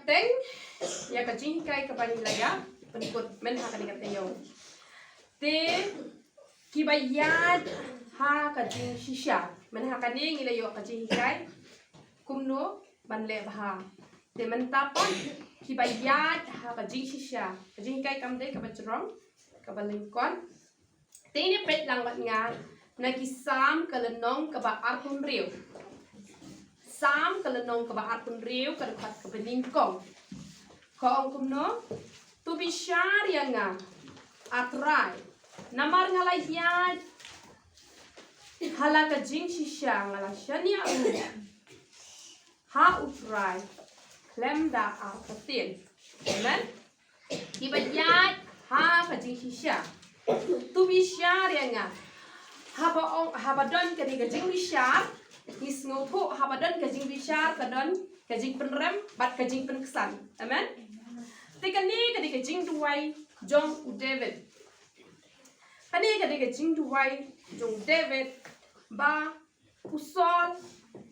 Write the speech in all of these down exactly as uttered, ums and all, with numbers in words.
Teng ïa ka jinghikai kaba ngi la ïa pynkut mynha kane ka taïew. Te kiba ïaid ha ka jingshisha. Mynha kane ngi la ïoh ka jinghikai kumno ban leh bha. Te mynta pat kiba ïaid ha ka jingshisha. Ka jinghikai kam dei kaba jrong, kaba lyngkot. Te ngin peit lang bad nga na ki Salm ka lynnong kaba arphew hynriew. Salm ka lynnong kaba arphew hynriew, ka dkhot kaba nyngkong. Ka ong kumno? To bishar ïa nga, A Trai, namar nga la ïaid ha la ka jingshisha, nga la shaniah ruh ha U Trai khlem da artatien. Amen. Kiba ïaid ha ka jingshisha. To bishar ïa nga. Haba ong, haba don kane ka jingbishar, ngi sngewthuh haba don ka jingbishar ka don ka jingpynrem bad ka jingpynksan. Amen. Te kane ka dei ka jingduwai jong u David. Kane ka dei ka jingduwai jong u David ba u Saul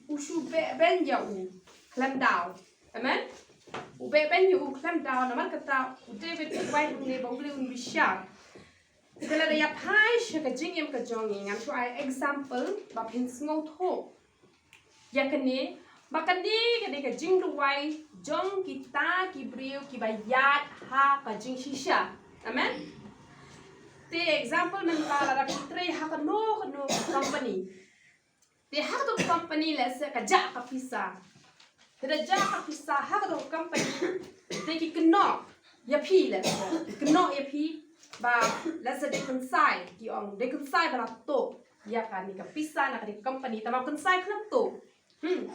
u shu beh beiñ ïa u khlem daw. Amen. U beh beiñ ïa u khlem daw, namar kata u David u duwai hangne ba U Blei un bishar. Te lada ïa phai sha ka jingim ka jong ngi, ngan shu ai example ba phin sngewthuh ïa kane, ba kane ka dei ka jingduwai jong kita ki briew kiba ïaid ha ka jingshisha. Amen. Te example mynta, lada phi trei ha kano kano ka company. Te ha kato ka company, lehse ka jah ka pisa. Te da jah ka pisa ha kato ka company, te ki kynnoh ïa phi, lehse ki kynnoh ïa phi ba, lehse dei kynsai, ki ong dei kynsai ba la tuh ïa kane ka pisa na kane ka company, tangba kynsai khlem tuh. Hmm.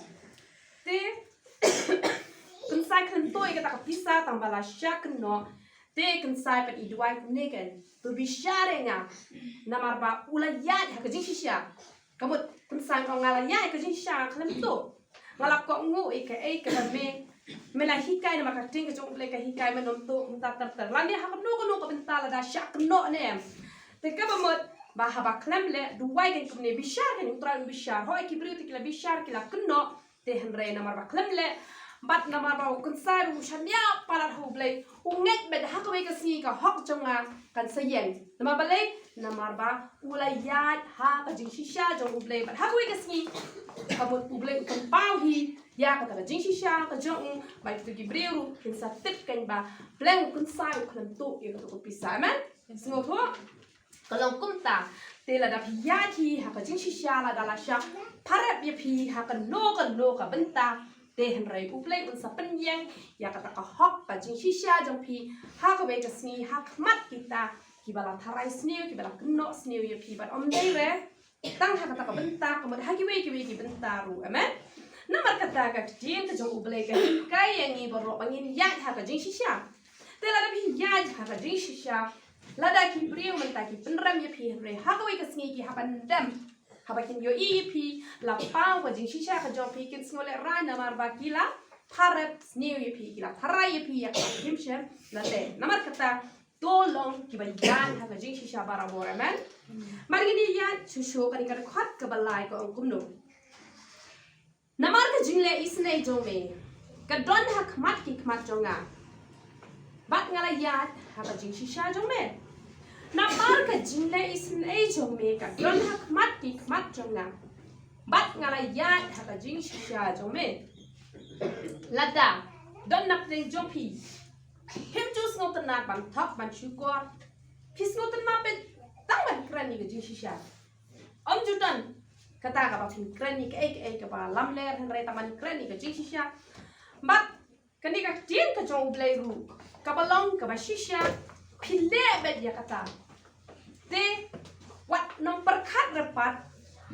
Te kynsai khlem tuh ïa kata ka pisa, tangba la shah kynnoh. Te kynsai pat i duwai kumne, kan, to bishar ïa nga, namar ba u la ïaid ha ka jingshisha. Ka mut kynsai ong, nga la ïaid ha ka jingshisha, nga khlem tuh. Nga la kohnguh ïa kaei kaba me, me la hikai, namar ka ktien ka jong U Blei ka hikai, men ym tuh kumta ter ter. Lane ha kano kano ka bynta lada shah kynnoh ne em. Te kaba mut ba haba khlem leh, duwai kan kumne, bishar kan, U Trai un bishar. Hooid, ki briew te ki la bishar, ki la kynnoh, te hynrei namar ba khlem leh bad namar ba u kynsai ruh u shaniah palat ha U Blei, u ngeit beit ha kawei ka sngi ka hok jong nga kan sa ïeng. Namar balei? Namar ba u la ïaid ha ka jingshisha jong U Blei, bad ha kawei ka sngi ka mut U Blei u pynpaw hi ïa kata ka jingshisha ka jong u, bad kito ki briew ruh kin sa tip kan ba pleng u kynsai u khlem tuh ïa kato ka pisa. Amen. Sngewthuh? Ka long kumta. Te lada phi ïaid hi ha ka jingshisha, lada la shah pharep ïa phi ha kano kano ka bynta, te hynrei U Blei un sa pynïeng ïa kata ka hok ka jingshisha jong phi ha kawei ka sngi, ha khmat kita kiba la tharai sniew, kiba la kynnoh sniew ïa phi. Bad ym dei re tang ha kata ka bynta, ka mut ha kiwei kiwei ki bynta ruh. Amen. Namar kata ka ktien ka jong U Blei ka hikai ïa ngi baroh ba ngin ïaid ha ka jingshisha. Te lada phi ïaid ha ka jingshisha, lada ki briew mynta ki pynrem ïa phi, hynrei ha kawei ka sngi ki hap ban dem. Haba kin ïohi ïa phi la paw ka jingshisha ka jong phi, kin sngew lehrain, namar ba ki la pharep sniew ïa phi, ki la tharai ïa phi ïa ka jingim shen lade. Namar kata, to long kiba ïaid ha ka jingshisha barabor. Amen. Mar ngin ïaid shuh shuh, kane ka dkhot kaba lai ka ong kumno? Namar ka jingleh isynei jong me ka don ha khmat ki khmat jong nga, bad nga la ïaid ha ka jingshisha jong me. Namar ka jingleh isynei jong me ka don ha khmat ki khmat jong nga, bad nga la ïaid ha ka jingshisha jong me. Lada don na pdeng jong phi, phim ju sngewtynnat ban thok ban shukor, phi sngewtynnat beit tang ban kren ïa ka jingshisha. Ym ju don kata kaba phin kren ïa kaei kaei kaba lamler, hynrei tang ban kren ïa ka jingshisha. Bad kane ka ktien ka jong U Blei ruh kaba long kaba shisha, phi leh beit ïa kata. Te wat nym pyrkhat re pat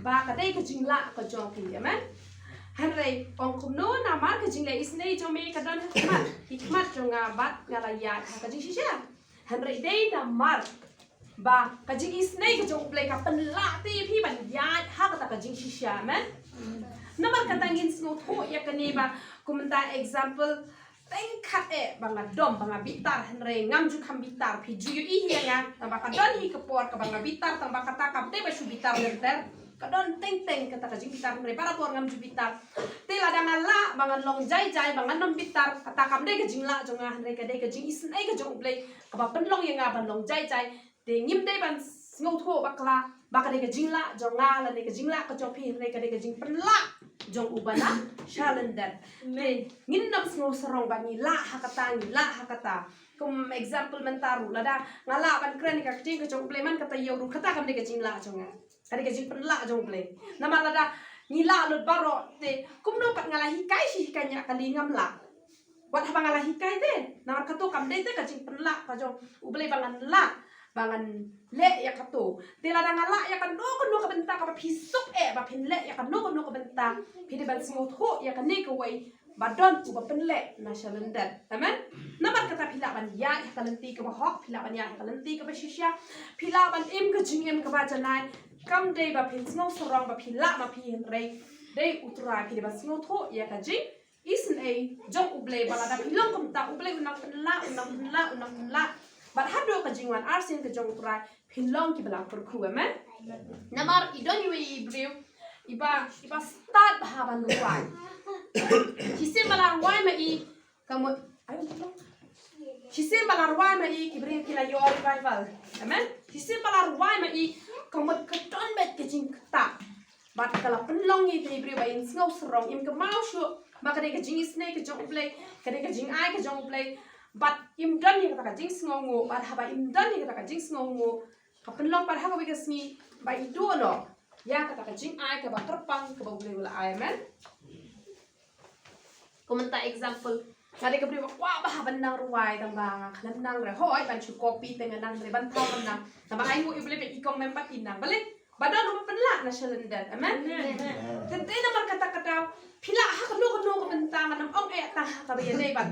ba ka dei ka jinglah ka jong phi. Amen. Hynrei ong kumno? Namar ka jingleh isynei jong me ka don ha khmat ki khmat jong nga, bad nga la ïaid ha ka jingshisha. Hynrei dei namar ba ka jingisynei ka jong U Blei ka pynlah te ïa phi ban ïaid ha kata ka jingshisha. Amen. Namar kata ngin sngewthuh ïa kane ba, kum mynta example, teng khat eh ba nga dom, ba nga bitar, hynrei ngam ju kham bitar, phi ju ïohi hi ïa nga, tangba ka don hi ka por kaba nga bitar, tangba kata kam dei ba shu bitar lynter. Ka don teng teng kata ka jingbitar, hynrei barabor ngam ju bitar. Te lada nga lah ba ngan long jai jai, ba ngan ym bitar, kata kam dei ka jinglah jong nga, hynrei ka dei ka jingisynei ka jong U Blei kaba pynlong ïa nga ban long jai jai. Te ngim dei ban sngewthuh bakla ba ka dei ka jinglah jong nga lane ka jinglah ka jong phi, hynrei ka dei ka jingpynlah jong uba na shalyndet. Te ngin ym sngewsarong ba ngi lah ha kata, ngi lah ha kata. Kum example mynta ruh, lada nga lah ban kren ïa ka ktien ka jong U Blei, man kata ïew ruh, kata kam dei ka jinglah jong nga. Ka dei ka jingpynlah jong U Blei. Namar lada ngi lah lut baroh, te kumno pat nga la hikai shi hikai ñiah kali, ngam lah. Wat haba nga la hikai te, namar kato kam dei te ka jingpynlah ka jong U Blei ba ngan lah, ba ngan leh ïa kato. Te lada nga lah ïa kano kano ka bynta kaba phi suk eh ba phin leh ïa kano kano ka bynta, phi dei ban sngewthuh ïa kane kawei ba don uba pynleh na shalyndet. Amen. Namar kata phi lah ban ïaid ha ka lynti kaba hok, phi lah ban ïaid ha ka lynti kaba shisha, phi lah ban im ka jingim kaba janai. Kam dei ba phin sngewsarong ba phi lah ma phi, hynrei dei U Trai, phi dei ban sngewthuh ïa ka jing isynei jong U Blei ba lada phi long kumta U Blei un nang pynlah, un nang pynlah, un nang pynlah. Bad haduh ka jingwan arsien ka jong U Trai phin long kiba la kyrkhu, amen. Namar i don iwei i briew iba, iba stad bha ban rwai. Shisien ba la rwai ma i, ka mut, ayo, shisien ba la rwai ma i, ki briew ki la ïoh revival. Amen. Shisien ba la rwai ma i, ka mut ka don beit ka jingktah. Bad ka la pynlong ïa kine ki briew ba im sngewsarong, im kynmaw shuh ba ka dei ka jingisynei ka jong U Blei, ka dei ka jingai ka jong U Blei. Bad im don ïa kata ka jingsngewnguh, bad haba im don ïa kata ka jingsngewnguh, ka pynlong pat ha kawei ka sngi ba i duh noh ïa kata ka jingai kaba kyrpang kaba U Blei u la ai, amen. Kum mynta example, nga dei ka briew ba kwah bha ban nang rwai, tang ba nga khlem nang re, hooid ban shu copy te nga nang re, ban thaw ban nang. Tang ba ai nguh ïa U Blei ba i kong mem pat i nang. Balei? Ba don uba pynlah na shalyndet. Amen. Amen. Te dei namar kata ka daw phi lah ha kano kano ka bynta, ngan ym ong eh tang ha kaba ïadei bad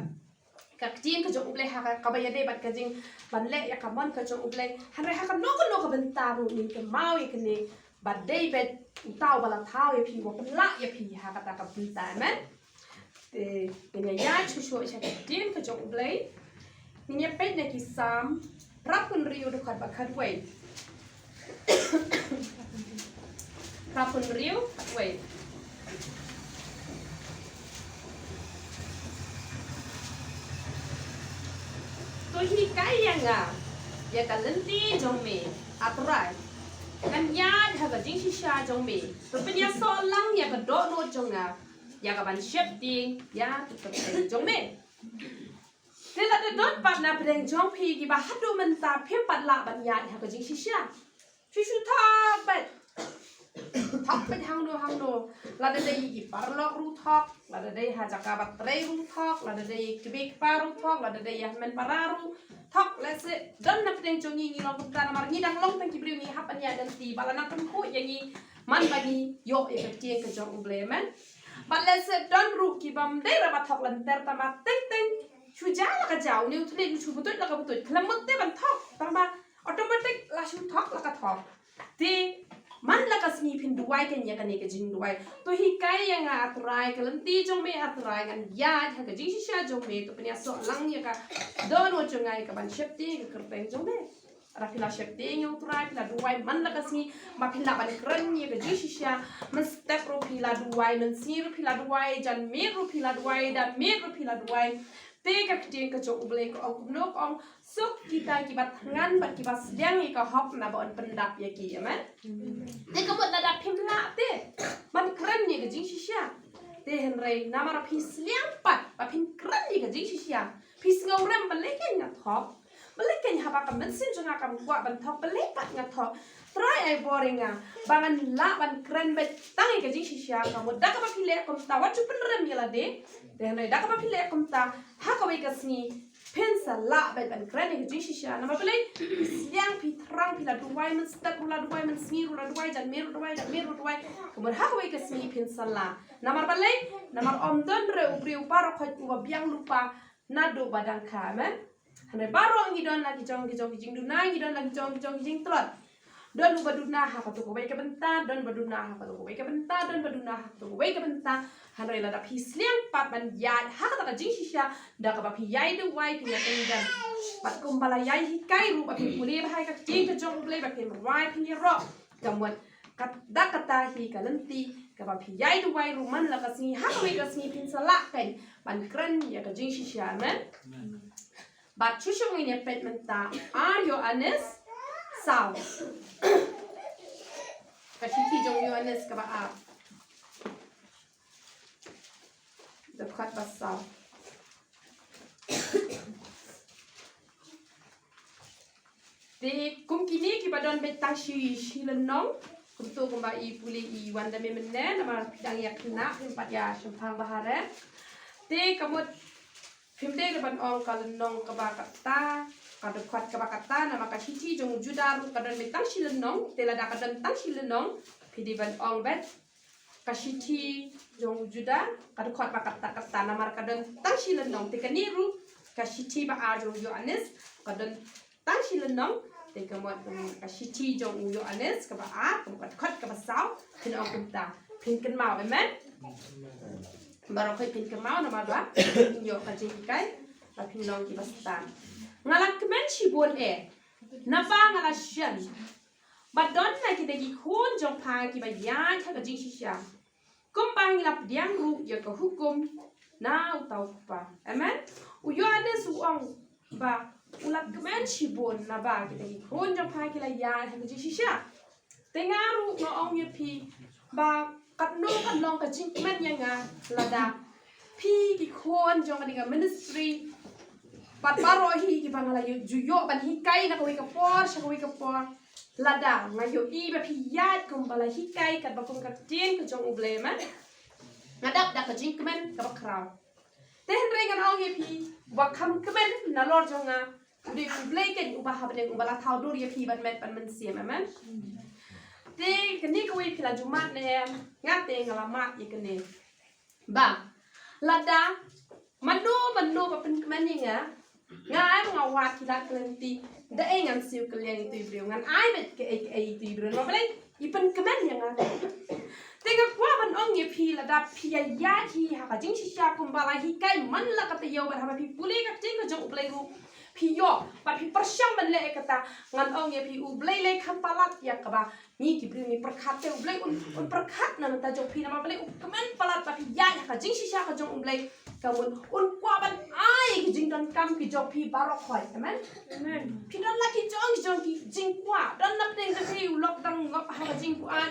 ka ktien ka jong U Blei, ha kaba ïadei bad ka jing ban leh ïa ka mon ka jong U Blei. Hynrei ha kano kano ka bynta ruh ngin kynmaw ïa kane ba dei beit uta uba la thaw ïa phi, uba pynlah ïa phi ha kata ka bynta. Amen. Te ngin ïa ïaid shuh shuh sha ka ktien ka jong U Blei. Ngin ïa peit na ki Salm phra phew hynriew dkhot ba khatwei. Phra phew hynriew khatwei. To hikai ïa nga ïa ka lynti jong me, A Trai. Ngan ïaid ha ka jingshisha jong me. To pynïasoh lang ïa ka dohnud jong nga ïa ka ban sheptieng ïa ka kyrteng jong me. Te lada don pat na pdeng jong phi kiba haduh mynta phim pat lah ban ïaid ha ka jingshisha, shu shu thok beit. Thok beit hangno hangno. Lada dei ïa ki paralok ruh thok, lada dei ha jaka ba trei ruh thok, lada dei ïa ki kmie kpa ruh thok, lada dei ïa hynmen para ruh thok. Lehse don na pdeng jong ngi ngi long kumta namar ngi dang long tang ki briew, ngi hap ban ïaid lynti ba la nang pynkhuid ïa ngi man ba ngi ïoh ïa ka ktien ka jong U Blei, amen. Bad lehse don ruh kibym dei ruh ba thok lynter, tang ba teng teng shu ja la ka ja, une u thylliej shu butuid la ka butuid, khlem mut te ban thok, tang ba automatic la shu thok la ka thok. Te man la ka sngi phin duwai keiñ ïa kane ka jingduwai. To hikai ïa nga, A Trai, ka lynti jong me, A Trai, ngan ïaid ha ka jingshisha jong me. To pynïasoh lang ïa ka dohnud jong nga ïa ka ban sheptieng ïa ka kyrteng jong me. Lada phi la sheptieng ïa U Trai, phi la duwai man la ka sngi ba phin lah ban kren ïa ka jingshisha. Mynstep ruh phi la duwai, mynsngi ruh phi la duwai, janmiet ruh phi la duwai, danmiet ruh phi la duwai. Te ka ktien ka jong U Blei ka ong kumno, ka ong, suk kita kiba thngan bad kiba sliang ïa ka hok, naba yn pyndap ïa ki. Amen. Te ka mut lada phim lah te ban kren ïa ka jingshisha, te hynrei namar phi sliang pat ba phin kren ïa ka jingshisha, phi sngewrem, balei keiñ nga thok? Balei keiñ haba ka mynsiem jong nga kam kwah ban thok, balei pat nga thok? Trai ai bor ïa nga ba ngan lah ban kren beit tang ïa ka jingshisha. Ka mut da kaba phi leh kumta, wat ju pynrem ïa lade. Te hynrei da kaba phi leh kumta, ha kawei ka sngi phin sa lah beit ban kren ïa ka jingshisha. Namar balei? Phi sliang, phi thrang, phi la duwai, mynstep ruh la duwai, mynsngi ruh la duwai, janmiet ruh duwai, danmiet ruh duwai. Ka mut ha kawei ka sngi phin sa lah. Namar balei? Namar ym don re u briew baroh khoit uba biang lypa naduh ba dang kha. Amen. Hynrei baroh ngi don la ki jong ki jong ki jingduna, ngi don la ki jong ki jong ki jingtlot. Don uba duna ha kato kawei ka bynta, don ba duna ha kato kawei ka bynta, don ba duna ha kato kawei ka bynta. Hynrei lada phi sliang pat ban ïaid ha kata ka jingshisha, da kaba phi ïai duwai, phin ïa teng dem. Bad kumba la ïai hikai ruh ba phin pule bha ïa ka ktien ka jong U Blei, ba phin rwai, phin ïaroh, ka mut Kat da kata hi ka lynti kaba phi ïai duwai ruh man la ka sngi ha kawei ka sngi phin sa lah kein ban kren ïa ka jingshisha, amen. Bad shuh shuh ngin ïa peit mynta ar Ïoannis saw. Ka shithi jong Ïoannis kaba ar. Dkhot ba saw. Te kum kine kiba don beit tang shi shi lynnong, kumto kumba i pule i wan da me mynne, namar phi dang ïa khynnah, phim pat ïa shemphang bha re. Te ka mut phim dei ban ong ka lynnong kaba kata, ka dkhot kaba kata, namar ka shithi jong u Juda ruh ka don beit tang shi lynnong, te lada ka don tang shi lynnong, phi dei ban ong beit ka shithi jong u Juda, ka dkhot ba kata kata, namar ka don tang shi lynnong, te kane ruh ka shithi ba ar jong u Ïoannis ka don tang shi lynnong, te ka mut, um, ka shithi jong u Ïoannis kaba ar, ka mut ka dkhot kaba saw, phin ong kumta, phin kynmaw, amen. Baroh khoit phin kynmaw namar ba phin ïoh ka jinghikai ba phin long kiba stad. Nga la kmen shibun eh, naba nga la shem ba don na kita ki khun jong pha kiba ïaid ha ka jingshisha, kumba ngi la pdiang ruh ïa ka hukum na uta u kpa. Amen. U Ïoannis u ong ba u la kmen shibun naba kita ki khun jong pha ki la ïaid ha ka jingshisha. Te nga ruh nga ong ïa phi ba katno kan long ka jingkmen ïa nga lada phi ki khun jong kane ka ministry, bad baroh hi kiba nga la ïoh, ju ïoh ban hikai na kawei ka por sha kawei ka por, lada nga ïohi ba phi ïaid kumba la hikai katba kum ka ktien ka jong U Blei, amen, nga dap da ka jingkmen kaba khraw. Te hynrei ngan ong ïa phi, uba kham kmen nalor jong nga u dei U Blei kein uba ha bneng, uba la thaw dur ïa phi ban met ban mynsiem, amen. Te kane kawei phi la ju mad ne em? Nga te nga la mad ïa kane. Ba lada mano mano ba pynkmen ïa nga, nga ai ba nga wad ki lad ki lynti, da ei ngan siew kylliang ïa uto u briew, ngan ai beit kaei kaei ïa uto u briew, namar balei i pynkmen ïa nga. Te nga kwah ban ong ïa phi, lada phi ïa ïaid hi ha ka jingshisha kumba la hikai man la ka taïew, bad haba phi pule ka ktien ka jong U Blei ruh phi ïoh bad phi pyrshang ban leh ïa kata, ngan ong ïa phi, U Blei lei kham palat ïa kaba ngi ki briew ngi pyrkhat. Te U Blei un, un pyrkhat na ka bynta jong phi, namar balei? U kmen palat ba phi ïaid ha ka jingshisha ka jong U Blei. Ka mut un kwah ban ai ki jingdonkam ki jong phi baroh khoit. Amen. Amen. Phi don la ki jong ki jong ki jingkwah. Don na pdeng jong phi u lok dang ngop ha ka jingkwah,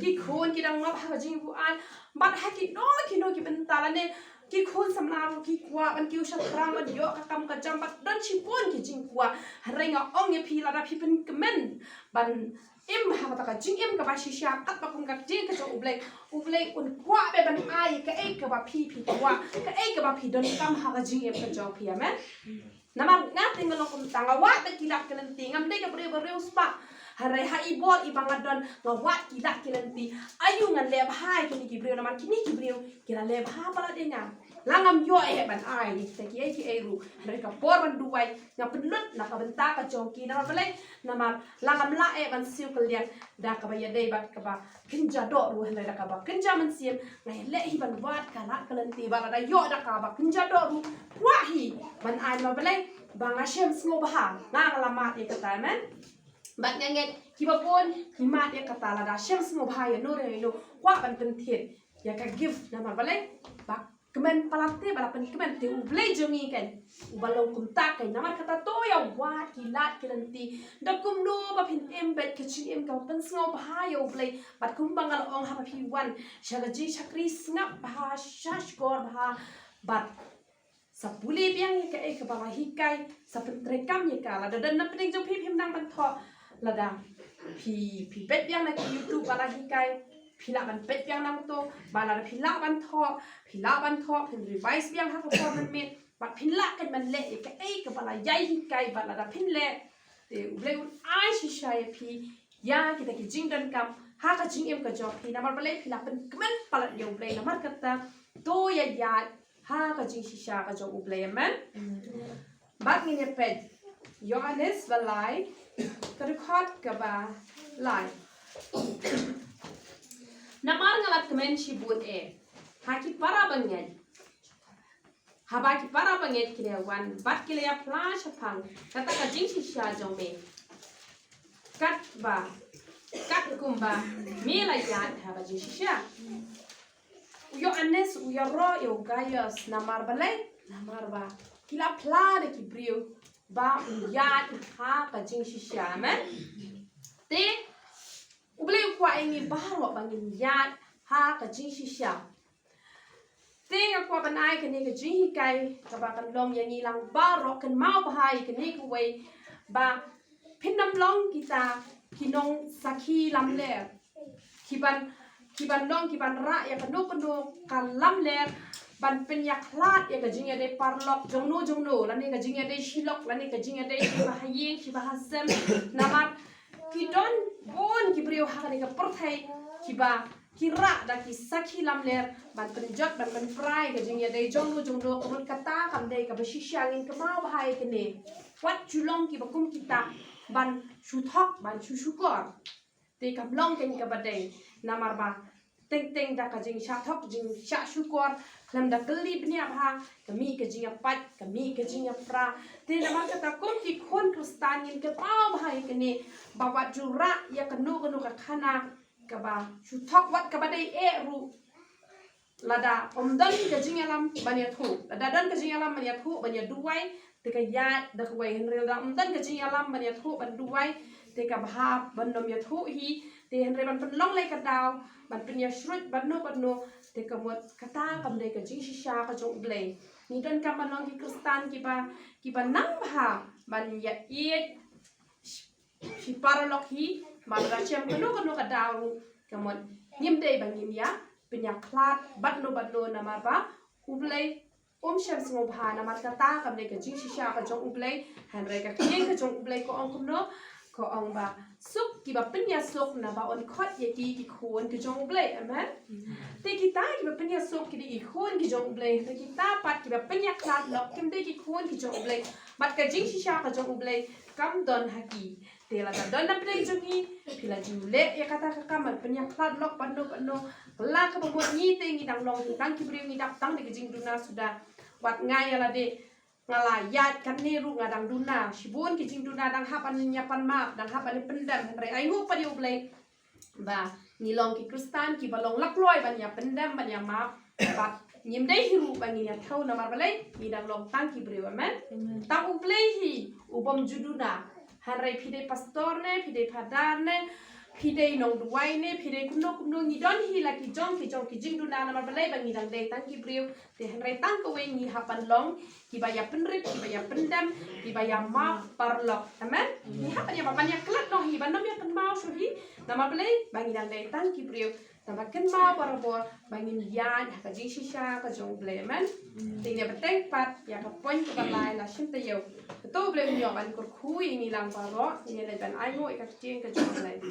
ki khun ki dang ngop ha ka jingkwah. Bad ha kino kino ki bynta lane ki khun samla ruh ki kwah ban kiew sha thrang ban ïoh ka kam ka jam, bad don shibun ki jingkwah. Hynrei nga ong ïa phi, lada phi pynkmen ban im ha kata ka jingim kaba shisha katba kum ka ktien ka jong U Blei, U Blei un kwah beit ban ai kaei kaba phi phi kwah, kaei kaba phi donkam ha ka jingim ka jong phi. Amen. Namar nga te nga long kumta, nga wad beit ki lad ki lynti, ngam dei ka briew ba riewspah. Hynrei ha i bor iba nga don nga wad ki lad ki lynti. Aïu ngan leh bha ïa kine ki briew, namar kine ki briew ki la leh bha palat ïa nga. La ngam ïoh eh ban ai ïa kita kiei kiei ruh, hynrei ka por ban duwai nga pynlut na ka bynta ka jong ki. Namar balei? Namar la ngam lah eh ban siew kylliang da kaba ïadei bad kaba kynja doh ruh, hynrei da kaba kynja mynsiem nga ïaleh hi ban wad ka lad ka lynti, bad lada ïoh da kaba kynja doh ruh kwah hi ban ai. Namar balei? Ba nga shem sngewbha, nga nga la mad ïa kata. Amen. Bad nga ngeit kiba bun ngi mad ïa kata, lada shem sngewbha ïa no re ïa no kwah ban pynthied ïa ka gift. Namar balei? Ba kmen palat te, ba la pynkmen te. U Blei jong ngi kein uba long kumta kein. Namar kata to ïa wad ki lad ki lynti. Da kumno ba phin im beit ka jingim kaba pynsngewbha ïa U Blei. Bad kumba nga la ong, haba phi wan sha ka jingshakri, sngap bha, sha shkor bha, bad sa pule biang ïa kaei kaba la hikai, sa pyntreikam ïa ka. Lada don na pdeng jong phi phim nang ban thoh, lada phi, phi peit biang na ki YouTube ba la hikai, phi lah ban peit biang nangto. Bad lada phi lah ban thoh, phi lah ban thoh, phin revise biang ha ka por mynmiet. Bad phin lah kein ban leh ïa kaei kaba la ïai hikai. Bad lada phin leh, te U Blei un ai shisha ïa phi ïa kita ki jingdonkam ha ka jingim ka jong phi. Namar balei? Phi la pynkmen palat ïa U Blei. Namar kata to ïa ïaid ha ka jingshisha ka jong U Blei. Amen. Bad ngin ïa peit Ïoannis ba lai, ka dkhot kaba lai. Namar nga la kmen shibun eh ha ki para bangeit, haba ki para bangeit ki la wan bad ki la ïa phla shaphang kata ka jingshisha jong me, katba Katkum ba me la ïaid ha ka jingshisha. U Ïoannis u ïaroh ïa u Gaius namar balei? Namar ba ki la phla da ki briew ba u ïaid ha ka jingshisha. Amen. Te U Blei u kwah ïa ngi baroh ba ngin ïaid ha ka jingshisha. Te nga kwah ban ai kane ka jinghikai kaba kan long ïa ngi lang baroh, kynmaw bha ïa kane kawei, ba phin ym long kita ki nongsakhi lamler. Ki ban, ki ban long, ki ban rah ïa kano kano ka lamler ban pynïakhlad ïa ka jingïadei paralok jongno jongno, lane ka jingïadei shilok, lane ka jingïadei shiba ha ïing, shiba ha sem. Namar ki don bun ki briew ha kane ka pyrthei kiba ki rah da ki sakhi lamler ban pynjot, ban pynpra ïa ka jingïadei jongno jongno. Ka mut kata kam dei kaba shisha. Ngin kynmaw bha ïa kane. Wat ju long kiba kum kita ban shu thok, ban shu shukor. Te kam long kane kaba dei, namar ba teng teng da ka jingshah thok, jingshah shukor, khlem da kylli bniah bha, ka mih ka jingïapait, ka mih ka jingïapra. Te namar kata kum ki khun Khristan ngin kynmaw bha ïa kane, ba wat ju rah ïa kano kano ka khana kaba shu thok, wat kaba dei eh ruh. Lada ym don ka jingïalam ban ïathuh, lada don ka jingïalam ban ïathuh, ban ïaduwai, te ka ïaid da kawei. Hynrei lada ym don ka jingïalam ban ïathuh, ban duwai, te ka bha ban ym ïathuh hi. Te hynrei ban pynlong lei ka daw ban pynïashrut bad no bad no, te ka mut kata kam dei ka jingshisha ka jong U Blei. Ngi donkam ban long ki Khristan kiba, kiba nang bha ban ïaieit shi paralok hi, namar lada shem kano kano ka daw ruh, ka mut ngim dei ba ngin ïa pynïakhlad bad no bad no, namar ba U Blei um shem sngewbha. Namar kata kam dei ka jingshisha ka jong U Blei. Hynrei ka ktien ka jong U Blei ka ong kumno? Ka ong ba suk kiba pynïasuk, naba yn khot ïa ki ki khun ki jong U Blei. Amen. Te kita kiba pynïasuk ki dei ki khun ki jong U Blei. Te kita pat kiba pynïakhlad lok kim dei ki khun ki jong U Blei. Bad ka jingshisha ka jong U Blei kam don ha ki. Te lada don na pdeng jong ngi, phi la ju leh ïa kata ka kam ban pynïakhlad lok bad no bad no, la kaba mut ngi te ngi dang long hi tang ki briew, ngi dap tang da ki jingduna suda. Wat nga ïa lade, nga la ïaid katne ruh nga dang duna. Shibun ki jingduna dang hap ban ïa pan map, dang hap ban ïa pyndem. Hynrei ainguh pat ïa U Blei ba ngi long ki Khristan kiba long lakloi ban ïa pyndem, ban ïa map. Bad ngim dei hi ruh ba ngin ïa thew, namar balei? Ngi dang long tang ki briew. Amen. Amen. Tang U Blei hi u bym ju duna. Hynrei phi dei pastor ne, phi dei phadar ne, phi dei nongduwai ne, phi dei kumno kumno, ngi don hi la ki jong ki jong ki jingduna, namar balei? Ba ngi dang dei tang ki briew. Te hynrei tang kawei, ngi hap ban long kiba ïa pynrit, kiba ïa pyndem, kiba ïa map paralok. Amen. Ngi hap ban ïa, ban ïa klet noh hi, ban ym ïa kynmaw shuh hi. Namar balei? Ba ngi dang dei tang ki briew. Tangba kynmaw barabor ba ngin ïaid ha ka jingshisha ka jong U Blei. Amen. Te ngi ïa bteng pat ïa ka point kaba lai, la shim taïew. Kato U Blei un ïoh ban kyrkhu ïa ngi lang baroh. Ngi ïa leit ban ainguh ïa ka ktien ka jong U Blei.